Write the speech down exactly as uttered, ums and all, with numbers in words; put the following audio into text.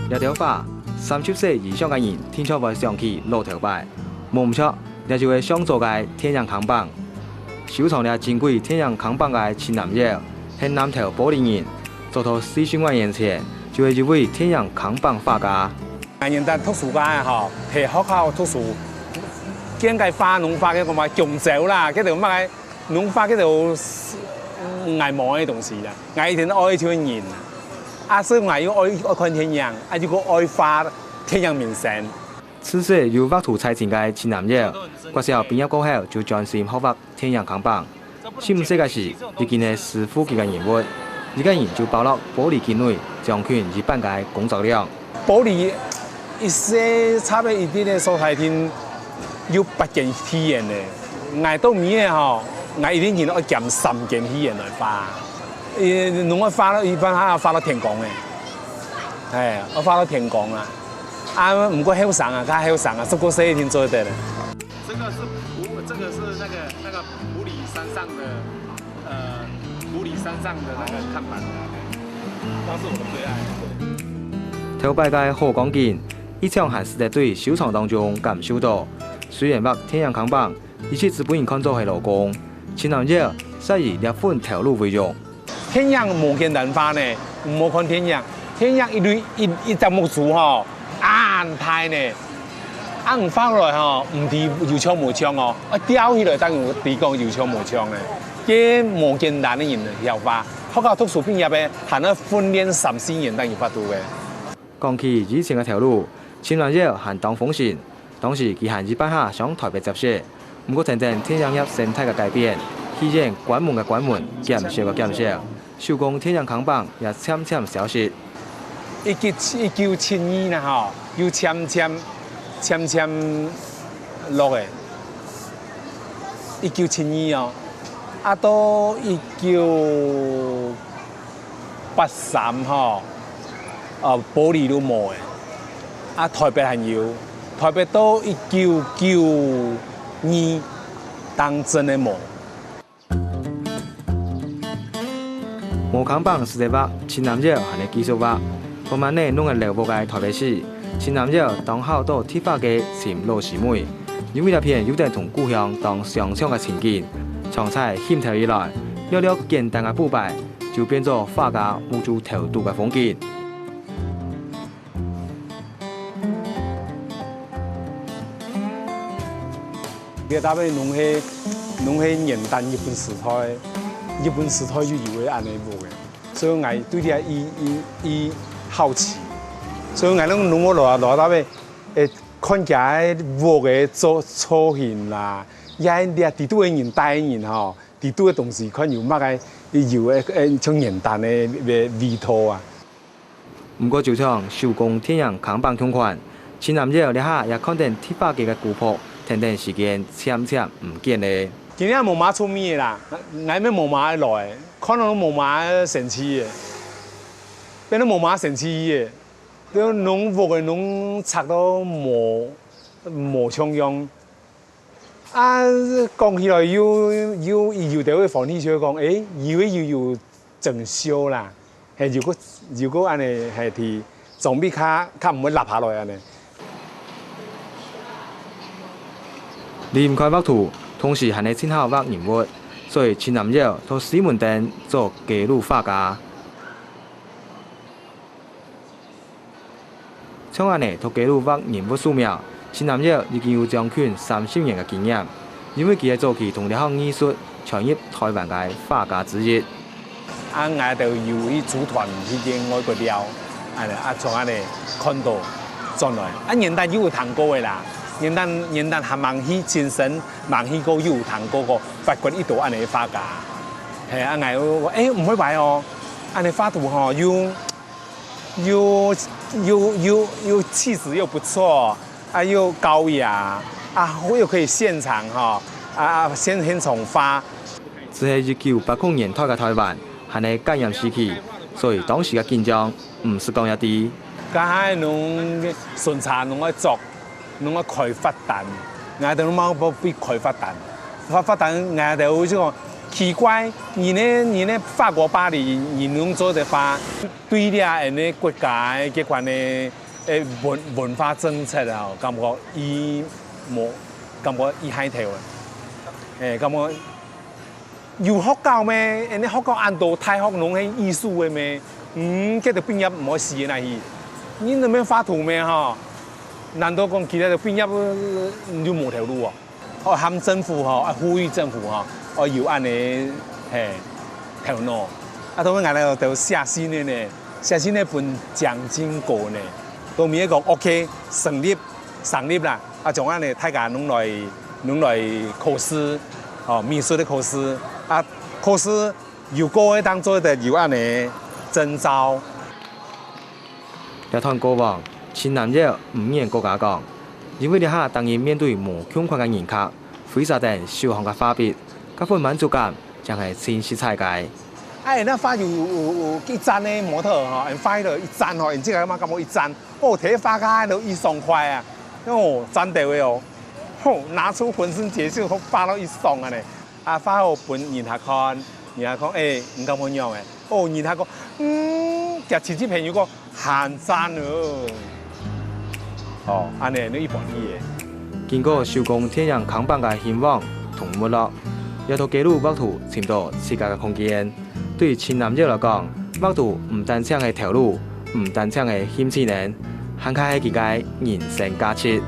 這兜花，三十歲以上个人定著會想起老頭擺，無毋著，這就係上早个電影看板。收藏這珍貴電影看板个秦南燿，係南投埔里人，早到四十外年前，就係一位電影看板畫家。𠊎原旦讀書該下吼，在學校讀書，見該花，農花，該个麼弓蕉啦，該兜麼个 農花該兜係𠊎無个東西啦，𠊎一定愛就係人，啊，所以𠊎又愛愛看電影，啊，又過愛畫電影明星。自細有畫圖才情个秦南燿，國小畢業過後就專心學畫電影看板。十五歲个時，已經係師傅級个人物，一個人就包落埔里境內將近一半个工作量。 埔里一細差不多一定个所在定有八間戲院个，𠊎到尾个吼，𠊎一定人愛兼三間戲院來畫。呃，攏愛畫到一半，還愛畫到天光个，哎，愛畫到天光啊！啊，毋過後生啊，較後生啊，十過歲一定做得了。這個是埔，這個是那個那個埔里山上的 呃，埔里山上的那個看板，那是我的最愛。頭擺个好光景，一向還使得對收藏當中感受到。雖然畫電影看板，一直只分人看做係勞工，秦南燿煞以這份頭路為榮。電影無簡單畫呢，毋好看電影，電影一類一一隻目珠吼，恁大呢。 恁畫落來吼，毋知有像無像哦，愛吊起來正有知講有像無像呢。該無簡單个人曉畫，學校讀書畢業个，還愛訓練三四年正有法度个。講起以前个頭路，秦南燿還當風神，當時佢還一半下上台北接戲，毋過跈等電影業生態个改變，戲院關門个關門，減少个減少， 手工電影看板也漸漸消失。一九一九七二啦吼，又漸漸漸漸落个。一九七二哦，啊到一九八三吼，呃，埔里都無个，啊台北還有，台北到一九九二，當真个無。 無看板使得畫，秦南燿還係繼續畫。慢慢仔弄个流目个台北市，秦南燿當好到迪化街尋老師妹，因為這片有等同故鄉當相像个情景。像在興頭以來，略略簡單个布擺，就變做畫家目珠頭堵个風景。 這搭位攏係攏係原旦日本時代，日本時代就有个恁呢屋个，所以𠊎對這一一一好奇，所以𠊎攏攏會落落搭位，誒，看佢个屋个造造型啦，也係這底肚个人戴个人吼，底肚个東西看有麼个有个誒像原旦个味味道啊。 毋過就像手工電影看板共款，秦南燿這下也看等迪化街个古樸，跈等時間漸漸毋見咧。今日無麼出名个啦，𠊎乜無麼來，看到無麼生趣个，變到無麼生趣个，就攏屋个攏拆到無無像樣。 啊，講起來又又有兜个歡喜，就講，誒，有个又有整修啦，係，又个又个恁呢，係，提總比較較毋會落下來恁呢。離毋開畫圖，同時還係盡好畫人物，所以秦南燿到西門町做街路畫家。 像恁呢，在街路畫人物素描，秦南燿已經有將近三十年个經驗，因為佢係早期同這項藝術傳入台灣个畫家之一。啊，𠊎兜有去組團去見外國尞，恁呢啊，從恁呢看到轉來。啊，原旦又有聽過个啦，原旦原旦還吂去親身吂去過，又有聽過个法國一兜恁呢畫家。係啊，𠊎有講，誒，毋會歹哦，恁呢畫圖吼，又 又又又又氣質又不錯，啊又高雅，啊又可以現場哈，啊現現場發。只係一九八零年代个台灣，還係戒嚴時期，所以當時个緊張毋使講也知。該下攏巡查攏愛捉，攏愛開罰單，𠊎兜攏無被開罰單，罰罰單𠊎兜就講奇怪，人呢，人呢法國巴黎，人攏做得畫，對這恁呢國家个這款呢，誒文文化政策啊，感覺佢無，感覺佢害頭啊，誒，感覺有學校咩？恁呢學校恁多大學攏係藝術个咩？嗯，佢兜畢業毋會死个哪去？你毋免畫圖咩吼？難道講佢兜畢業就無頭路哦？ 哦，喊政府吼，啊，呼籲政府吼，哦，有恁呢，嘿，頭腦。啊，同𠊎兜寫信个呢，寫信个分獎金過呢，都毋係講OK，成立，成立啦，啊，將恁呢大家攏來，攏來考試，哦，美術个考試，啊，考試有過个當做得有恁呢證照。 這段過往，陳南燁毋願過加講，因為這下逐日面對無共款个人客，揮灑等手項个畫筆，該份滿足感，正係真實在个。哎，該畫有有有一站个模特吼，恁畫到一站吼，恁這个嘛感覺一站，哦，摕畫个都一爽快啊，哦，讚到个哦，吼，拿出渾身解數，畫到一爽啊呢。 啊，畫好分人客看，人客講，誒，你感覺仰仔？哦，人客講，嗯，佢親戚朋友講，還讚哦。哦，恁呢，你一般意个。經過手工電影看板个興旺同沒落，這套街路畫圖尋到自家个空間。對陳南燁來講，畫圖毋單淨係頭路，毋單淨係興趣呢，還較係佢个人生價值。